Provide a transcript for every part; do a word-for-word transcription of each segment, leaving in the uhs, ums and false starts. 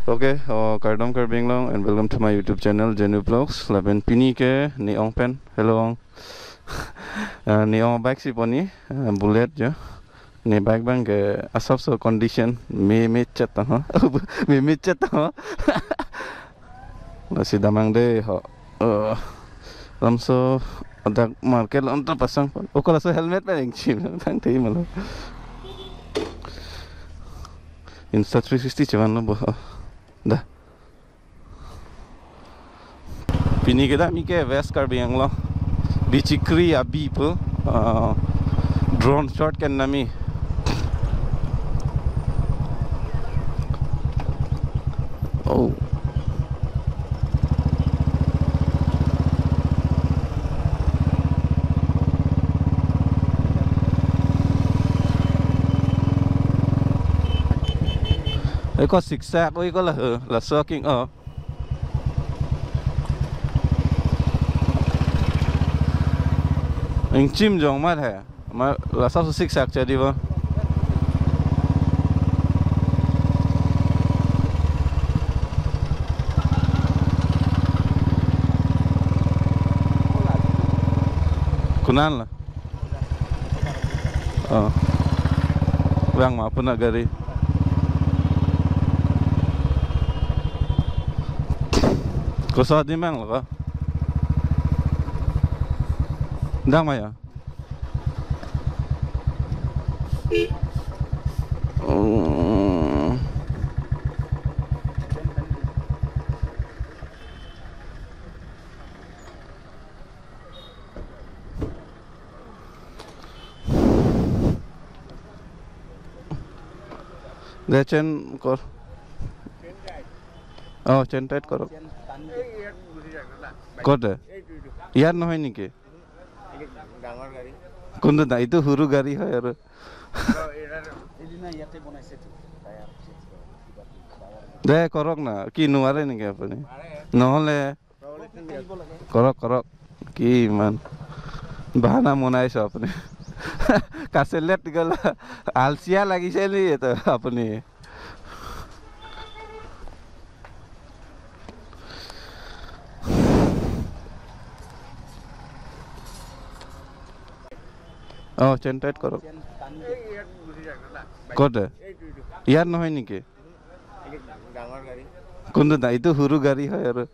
Okay, oh, kardom Karbi Anglong and welcome to my YouTube channel Jenu Vlogs. Lapen pini ke ne ong pen, hello ong. Ah, ne ong bike si pon ne, ah, Bullet jo. Ne bike abang ke asapso condition me me chet ho. Me me chet ho. Lasi damnang dei ho. Eh, lamso adak market along ta pasang pon. O, ko laso helmet pen ingchim tangte malo. Insta three sixty chevan lo bo. Da. Pini kedam ke West Karbi Anglong, Bichikri abi pu, ah, drone shot kenam me. Oh. Oi, ko siksak, oi, ko la, eh, laso king, oh. Ingchim jong mat he. Ma, laso siksak chadi bo. Kunan la. Oh. Vang ma puna gari. Koso adim vanglo ko? Dang ma ya? Oh. Dei, chain kor. Oh, chain tight korok. Kote? Iyat nohoi niki? ডাঙৰ গাড়ী। Kuntu da, itu huru gari hoy aro. এইদিনা ইয়াতে বনাইছে তো, tyre change কৰা, কিবা কিবি, tyre. Dei, korok na, ki nuware niki apuni? Nohole Korok, korok. Ki man. Bahana monai so apuni. Kaselet gala. Alsia lagise ni eto apuni. Oh, chain tight korok. Kote? Iyat nohoi niki? ডাঙৰ গাড়ী। Kuntu da, itu huru gari hoy aro.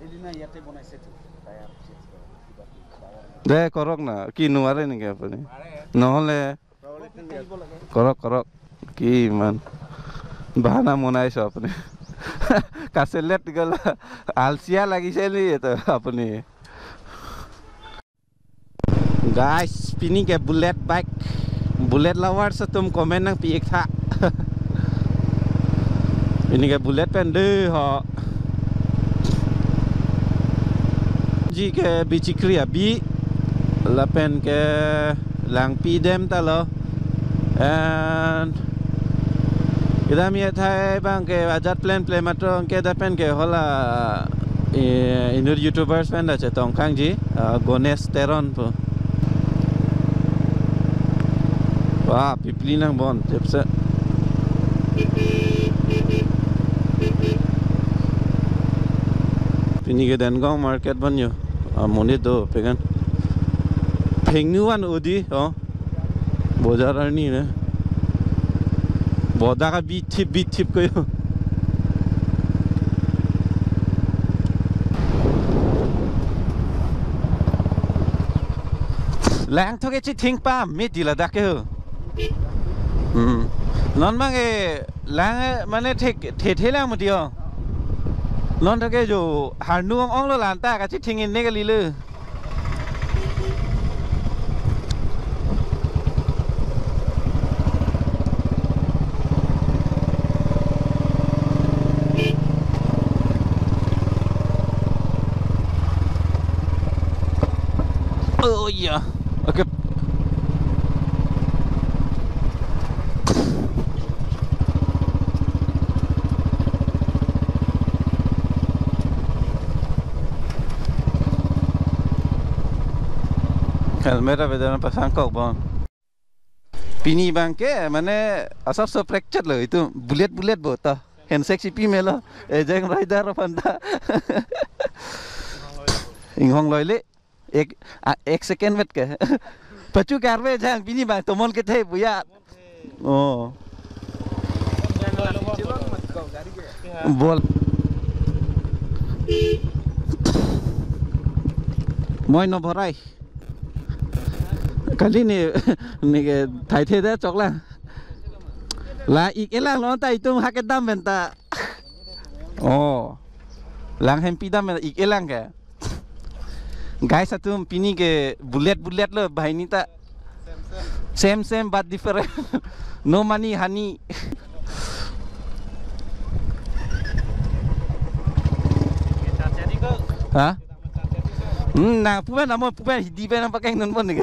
এইদিনা ইয়াতে বনাইছে তো, tyre change কৰা, কিবা কিবি, tyre. Dei, korok na, ki nuware niki apuni? Nohole korok, korok. Ki man. Bahana monai so apuni. Kaselet gala. Alsia lagise ni eto apuni. Guys, pini ke Bullet bike, Bullet lovers atum comment nangpi ik tha. Pini ke Bullet pen dei ho. Ji ke Bichikri abi, lapen ke Langpi dam ta lo. And kedam athai abang ke ajat plan plan matro, anke dak pen ke hala, eh, inut YouTubers pen ta chetong kangji, ah, Ganesh Teron pu. Wah, pipli nang bon, jepse. Pini ke Dengong market bon yo. Ah, monit do, pekan. Phengnu an odi, oh. Bojar arni ne. Boda ka bithip bithip ko yo. Langthu ke chithing pam, me dila dak ke ho. Hmm. Non abang ke lang, eh, mane thek, the the lang mati ho. Non thek ke jo harnu ong ong lo lanta kachithing in ne kali le. Oh iya. Oke. Helmet avedet pasang kok bon. Pini abang ke mane asap so fracture lo itu bullet bullet bo to. Handshake si pi melo. Ejang rider aphan ta. Inghong loile. Ek, a, ek second vet ke. Pachu karve jang pini bang tomon kethe puya. Oh. Bol. Moi no borai. Kali ni, ni ke thai the da chokla. La ik elang lo ta itum ha kedam pen ta. Oh. Lang hempi dam pen ik elang ke. Guys atum pini ke bullet bullet lo banghini ta. Same same but different. No money honey. Ha? Hmm, na pupen amo pupen hidi pen nangpakeng non pon ni.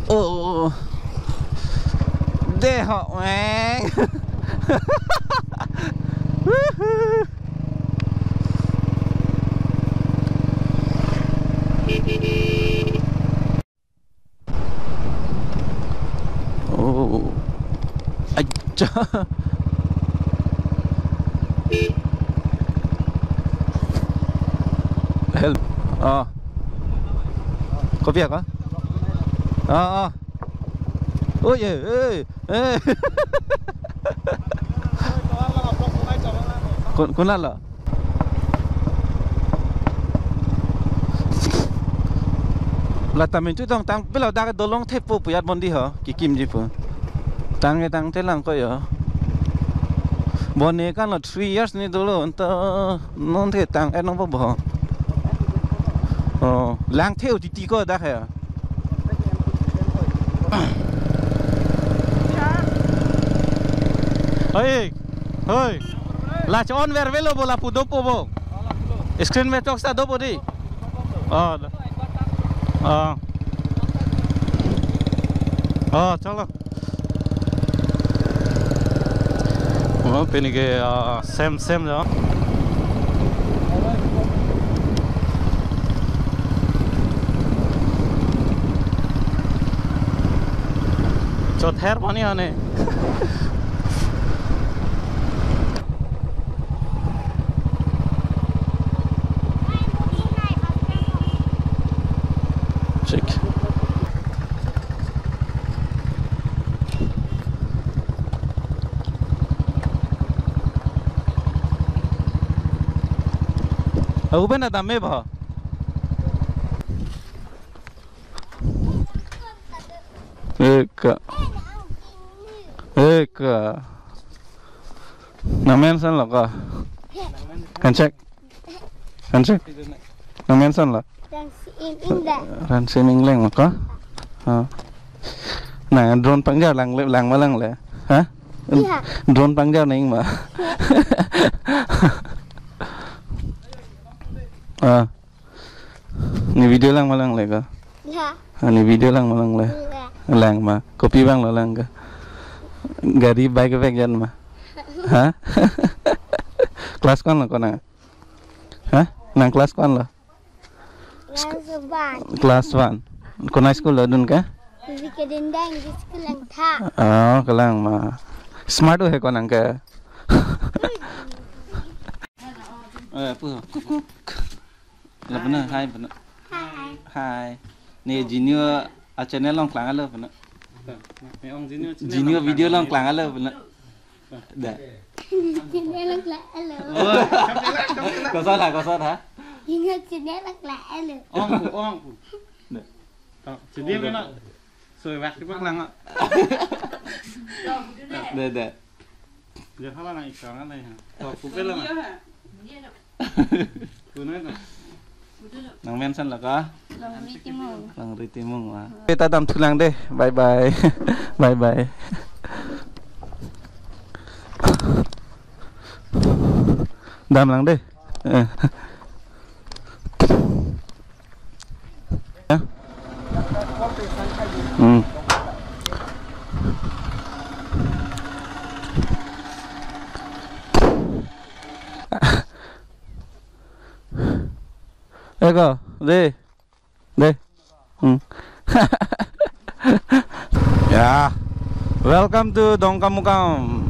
Oh. Dei ho, weng. Woohoo. Oh. Acha. Help. Ah. Kopi ako? Ah, ah. Oh, ye, eh, eh. Kun-, kunal lo? La ta min chu tong tang pilo dak dolong thepo puyat bondi ho, kekimji pu. Tang ke tang te lang ko yo. Bone kan lo three years ni dolo, anta non the tang enong bo bo. Oh, lang the utiti ko dak he. Oi, oi. La cho-on vervelo bo lapu dopo bo. Screen me choksa dopo dei. Oh, da. Oh. Oh, chalo. Oh, pini ke, ah, same, same jo. Chother pani ane. Check. Ahuben adam me ba. Eka. Eka. Nangmen san lo ka? Kan check. Kan check. Nangmen san lo? Rangsim Ingleng. Rangsim Ingleng lo ka? Ha. Na drone pangjar lang le, lang ma lang le. Ha? Iya. Drone pangjar nang ma. Ah. Ne video lang ma lang le ka? Ya. Ah, ne video lang ma lang le? Ya. Lang ma. Kopi abang lo lang ka? Gari bike vek jan ma. Ha? Class ko-an lo ko nang? Ha? Nang class ko-an lo? Class one. Class one. Konat school lo dun ka? Vivekananda English School Langtha. Oh, kelang ma. Smart o he ko nang ka. Eh, pu. Kuk, kuk. La puna, hai puna. Hai. Hai. Ne Junior a channel along klang alo puna. Ne ong Junior channel Junior along video klang along klang alo puna. Da. Junior along klang alo. Oh. Koson ha, koson ha? Junior channel along klang alo. Ong pu, ong pu. Da. Oh, jadi mana? So, waktu pak lang. Da, da. Dia hala nang ikang kan ya. Kok kupel lang. Punai ta. Nangmen san lo ka? Longri Timung. Longri Timung wa. Kita dam thu lang dei. Bye bye. Bye bye. Dam lang dei. Eh. Ya. Hmm. Eko, dei. Dei. Hmm. Yeah. Welcome to Dongkamukam.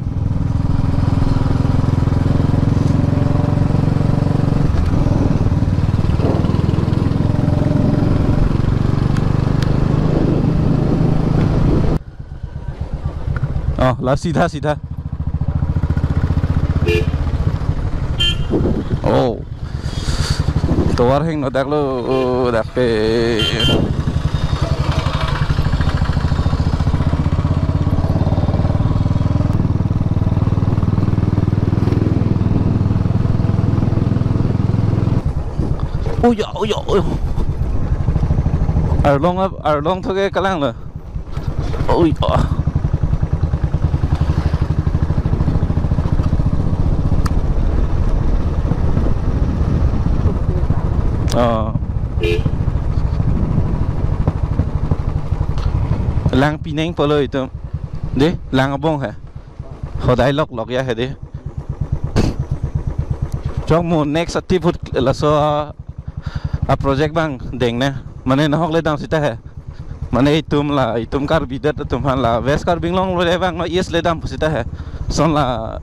Oh, la sida, sida. Oh. Tovar hingno, dak lo, oh, dak pe. Oh ya, oh ya, oh ya. Arlong ap-, arlong thoke kalang lo. Ui, oh. Oh. Lang pineng pulo itum. De, lang abong he. Hodai lok lok ya he de. Chok mo next atiput laso a project abang deng ne. Mane nahok le dam sita he. Mane itum la, itum Karbi det atum aphan la. West Karbi Anglong lo le abang no, yes le dam pu sita he. Son la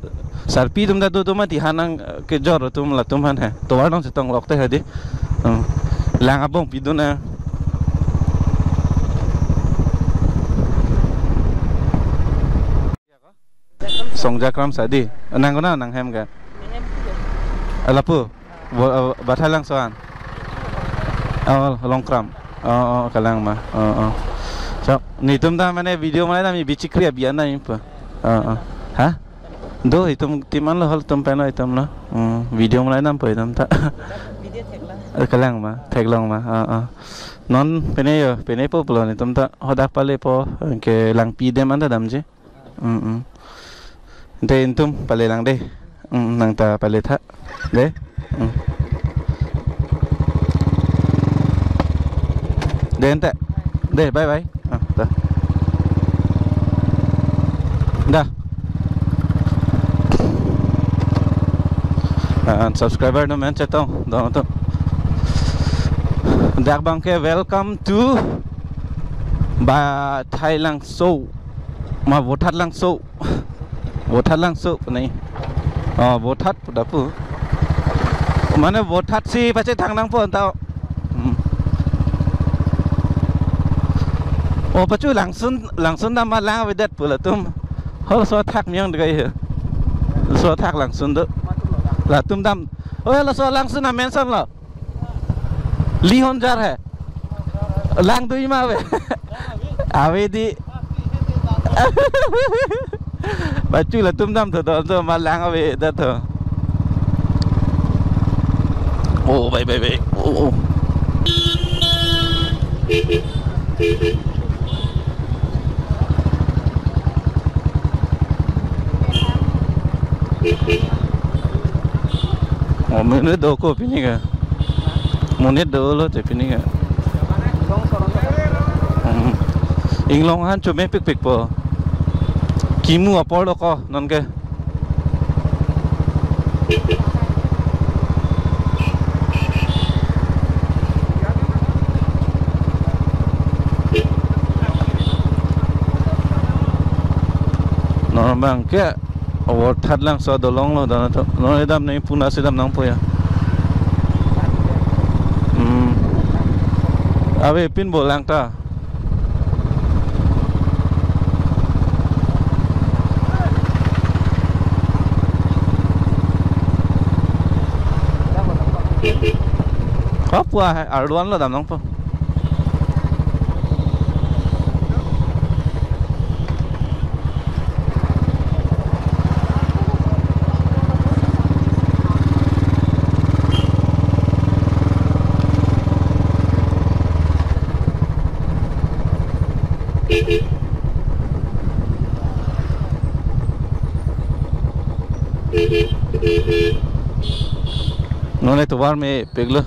sarpi atum ta do do mati, hanang, eh, kejor atum latum aphan he. Tovar nong chetong lok te he di. Hmm. Lang abong pidun na. Songja Kramsa di. Nang kona nanghem ke? Lapu. Bo-, eh, Bathalangso an. Oh, Longkram. Oh, oh, kalang ma. Oh, oh. So, netum ta mane video malai nami bichikri abian nami pa. Oh, oh. Ha? Do itum team an lo, halatum pen lo itum lo. Hmm, video malai nam pa itum ta. Video theklong. Eh, kalang ma, theklong ma. Oh, oh. Non pine yo, pinepo pulo netum ta hadak palepo, ke langpi dem anta damji. Mm, mm. De, netum palelang de. Mm, nang ta pale tha. De. Mm. De, ante. De, bye bye. Ah, da. Da. Ah, subscriber no men chetong, dong to. Dak abang ke welcome to Bathalangso. Ma Bathalangso. Bathalangso pu nai. Oh, Batha pu da pu. Mane Batha si pache thang nangpo anta. Hmm. Oh, pachu langsun, langsun dam ma lang avedet pu latum. Halaso athak miyang de kai he. Laso athak langsun do. Latum dam. Oh, halaso langsun amen san lo. Lihon jar he. Lang dui ma ave. Ave di. Pachu latum dam tho do, do ma lang avedet tho. Oh, bye, bye, bye. Oh, oh. Oh, monit do ko pini ke. Monit dolo te pini ke. Hmm. Inglong han chomepikpik po. Kimu apor lo ko non ke. Non abang ke Bathalangso adolong lo, dana to. Non edam nai puna si dam nangpo ya. Hmm. Ave pin bo lang ta. Kapu a hai, arduan lo dam nangpo. Non le tovar mepiklo.